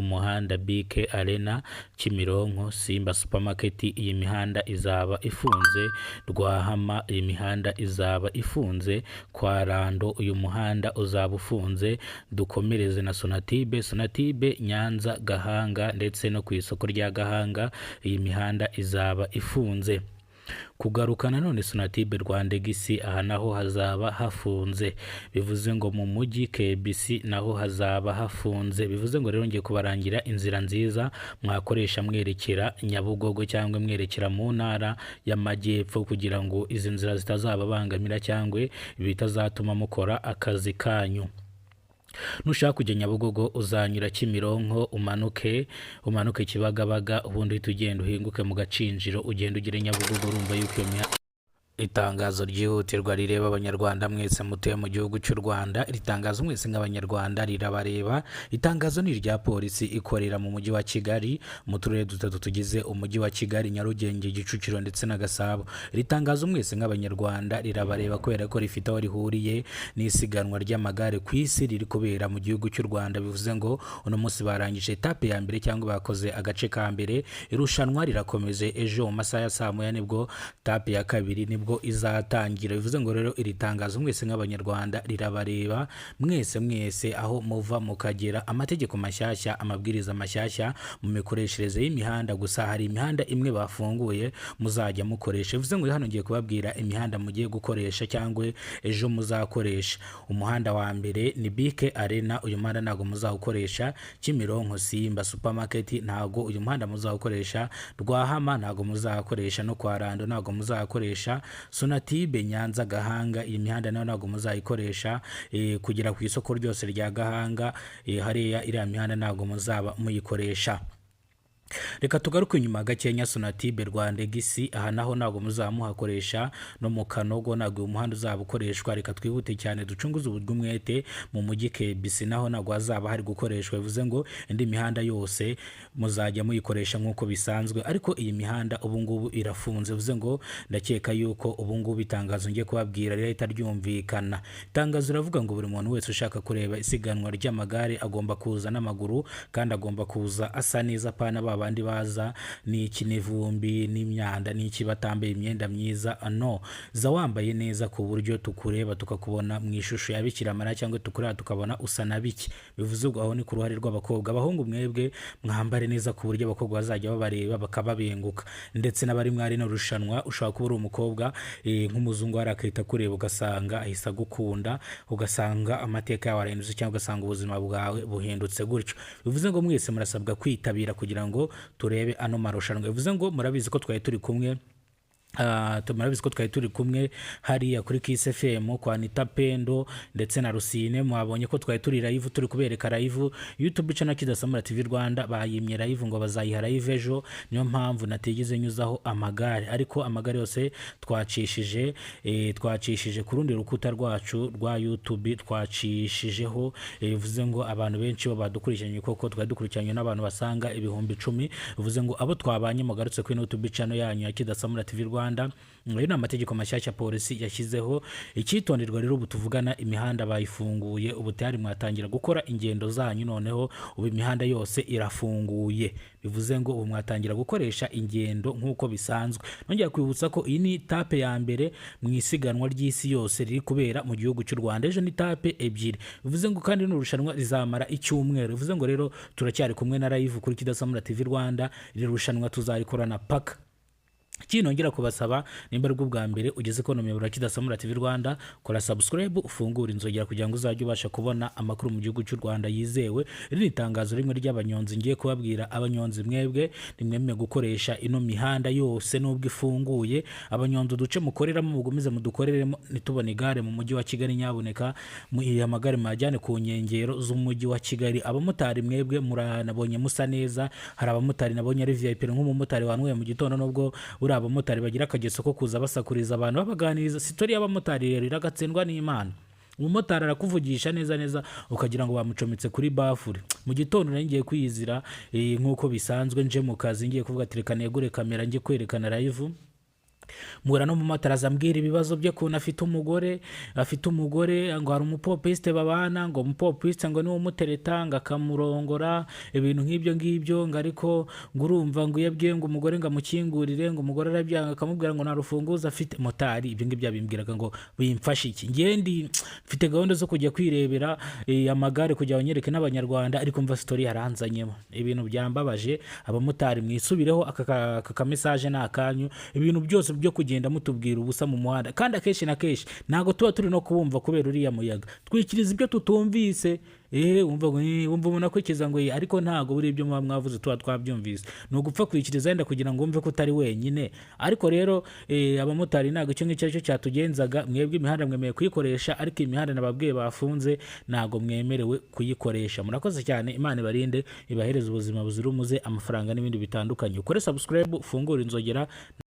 Umuhanda BK Arena, Kimironko, Simba Supermarket, iyi mihanda izaba ifunze. Rwahama, iyi mihanda izaba ifunze. Kwa Rando, uyu muhanda uzaba ufunze. Dukomereze na Sonatube, Sonatube, Nyanza, Gahanga ndetse no ku isoko rya Gahanga, iyi mihanda izaba ifunze. Kugaruka nanone Sonatube, Rwandex, aha naho hazaba hafunze. Bivuze ngo mu mujyi KBC naho hazaba hafunze. Bivuze ngo rero ngiye kubarangira inzira nziza mwakoresha mwerekera Nyabugogo cyangwa mwerekera mu Ntara y'Amajyepfo, kugira ngo izi nzira zitazababangamira cyangwa bitazatuma mukora akazi kanyu. Nushaka kujya Nyabugogo, uzanyura Kimironko, umanuke, umanuke Kibagabaga, ubundi uhita ugenda uhinguke mu Gacinjiro, ugenda ugere Nyabugogo. Urumva yuko iyo mihanda. Itangazo ryihutirwa rireba Abanyarwanda mwese mutuye mu gihugu cy'u Rwanda. Iri tangazo mwese nk'Abanyarwanda rirabareba. Itangazo ni irya polisi ikorera mu Mujyi wa Kigali, mu turere dutatu tugize Umujyi wa Kigali: Nyarugenge, Kicukiro ndetse na Gasabo. Iri tangazo mwese nk'Abanyarwanda rirabareba kubera ko rifite aho rihuriye n'isiganwa ry'amagare ku isi riri kubera mu gihugu cy'u Rwanda. Bivuze ngo uno munsi barangije etape ya mbere cyangwa bakoze agace ka mbere, irushanwa rirakomeje. Ejo mu masaha ya saa 1 nibwo etape ya kabiri nibwo izatangira. Bivuze ngo rero iri tangazo mwese nk'Abanyarwanda rirabareba mwese mwese aho muva mukagera. Amategeko mashyashya, amabwiriza mashyashya mu mikoreshereze y'imihanda. Gusa hari imihanda imwe bafunguye muzajya mukoresha. Bivuze ngo hano ngiye kubabwira imihanda mugiye gukoresha cyangwa ejo muzakoresha. Umuhanda wa mbere ni BK Arena, uyu muhanda ntabwo muzawukoresha. Kimironko, Simba Supermarket, ntabwo uyu muhanda muzawukoresha. Rwahama ntabwo muzakoresha, no kwa Rando ntabwo muzakoresha. Sonatube, Nyanza, Gahanga, iyi mihanda nayo ntabwo muzayikoresha. Kugera ku isoko ryose rya Gahanga, hariya iriya mihanda ntabwo muzaba muyikoresha. Reka tugaruke inyuma gakenya. Sonatube, Rwandex, aha naho ntabwo muzaba muhakoresha. No mu Kanogo ntabwo uyu muhanda uzaba ukoreshwa. Reka twihute cyane, ducunguze uburyo umwete. Mu mujyi KBC naho ntabwo hazaba hari gukoreshwa. Bivuze ngo indi mihanda yose muzajya muyikoresha nk'uko bisanzwe, ariko iyi mihanda ubu ngubu irafunze. Bivuze ngo ndakeka yuko ubu ngubu itangazo ngiye kubabwira rirahita ryumvikana. Itangazo riravuga ngo buri muntu wese ushaka kureba isiganwa ry'amagare agomba kuza n'amaguru, kandi agomba kuza asa neza, apana ba bandi baza n'iki, n'ivumbi, n'imyanda, n'iki, batambaye imyenda myiza. No za wambaye neza ku buryo tukureba tukakubona mu ishusho ya Bikira Mariya, cyangwa tukureba tukabona usa na biki. Bivuze ngo aho ni ku ruhare rw'abakobwa. Abahungu mwebwe mwambare neza ku buryo abakobwa bazajya babareba bakababenguka, ndetse n'abari mwari no rushanwa. Ushobora kuba uri umukobwa, nk'umuzungu hari akahita kureba ugasanga ahise agukunda, ugasanga amateka yawe arahindutse, cyangwa ugasanga ubuzima bwawe buhindutse gutyo. Bivuze ngo mwese murasabwa kwitabira kugira ngo turebe ano marushanwa. Bivuze ngo murabizi ko twari turi kumwe hariya kuri Kiss FM kwa Anita Pendo ndetse na Rusine. Mwabonye ko twari turi live, turi kubereka live. YouTube channel Kidasamura TV Rwanda bayimye live, ngo bazayiha live ejo. Niyo mpamvu natigeze nyuzaho amagare, ariko amagare yose twacishije ku rundi rukuta rwacu rwa YouTube twacishijeho. Bivuze ngo abantu benshi bo badukurikiranye koko, twari dukurikiranye n'abantu basanga 10,000. Bivuze ngo abo twabanye, mugarutse kuri YouTube channel yanyu ya Kidasamura TV Rwanda. Ayo ni amategeko mashyashya polisi yashyizeho. Icyitonderwa rero, ubu tuvugana imihanda bayifunguye, ubu tayari mwatangira gukora ingendo zanyu. Noneho ubu imihanda yose irafunguye, bivuze ngo ubu mwatangira gukoresha ingendo nk'uko bisanzwe. Nongera kwibutsa ko iyi ni etape ya mbere mu isiganwa ry'isi yose riri kubera mu gihugu cy'u Rwanda. Ejo ni etape ebyiri, bivuze ngo kandi n'irushanwa rizamara icyumweru. Bivuze ngo rero turacyari kumwe na live kuri Kidasamura TV Rwanda. Iri rushanwa tuzarikorana paka. Kinongera kubasaba, nimba aribwo bwa mbere ugeze kubona umuyoboro wa Kidasamura TV Rwanda, kora subscribe, ufungure inzogera kugira ngo uzajye ubasha kubona amakuru mu gihugu cy'u Rwanda yizewe. Iri ni itangazo rimwe ry'abanyonzi ngiye kubabwira. Abanyonzi mwebwe nimwemewe gukoresha ino mihanda yose nubwo ifunguye. Abanyonzi, uduce mukoreramo mugumize mudukoreremo, ntitubone igare mu Mujyi wa Kigali. Nyabuneka amagare mwajyane ku nkengero z'Umujyi wa Kigali. Abamotari mwebwe muranabonye musa neza. Hari abamotari nabonye ari VIP, nk'umumotari wanyweye mu gitondo, nubwo uri abamotari bagira akageso ko kuza basakuriza abantu babaganiriza. Story y'abamotari rero iragatsindwa n'Imana. Umumotari arakuvugisha neza neza ukagira ngo bamucometse kuri bafure. Mu gitondo nari ngiye kwiyizira, nk'uko bisanzwe, nje mu kazi, ngiye kuvuga ati reka negure kamera njye kwerekana live. Mpura n'umumotari, aza ambwira ibibazo bye, ukuntu afite umugore, ngo hari umupopiste babana, ngo umupopiste ngo niwe umutereta, ngo akamurongora, ibintu nk'ibyo ngibyo. Ngo ariko ngo urumva ngo iyo abwiye ngo umugore ngo amukingurire, ngo umugore arabyanga, akamubwira ngo nta rufunguzo afite. Motari, ibyo ngibyo yabimbwiraga ngo bimfashe iki? Ngewe ndi mfite gahunda zo kujya kwirebera amagare kugira ngo nyereke n'Abanyarwanda, ariko mva story yaranzanyemo ibintu byambabaje. Abamotari, mwisubireho. Aka kamessage ni akanyu. Ibintu byose byo kugenda mutubwira ubusa mu muhanda, kandi akenshi na kenshi ntabwo tuba turi no kubumva kubera uriya muyaga, twikiriza ibyo tutumvise. Wumva ngo wumva umuntu akurikiza ngo ariko ntabwo buri ibyo muba mwavuze tuba twabyumvise, ni ugupfa kwikiriza wenda kugira ngo wumve ko utari wenyine. Ariko rero abamotari, ntabwo icyo ngicyo aricyo cyatugenzaga. Mwebwe imihanda mwemeye kuyikoresha, ariko imihanda nababwiye bafunze ntabwo mwemerewe kuyikoresha. Murakoze cyane, Imana ibarinde, ibahereze ubuzima buzira umuze, amafaranga n'ibindi bitandukanye. Ukore subscribe, ufungure inzogera.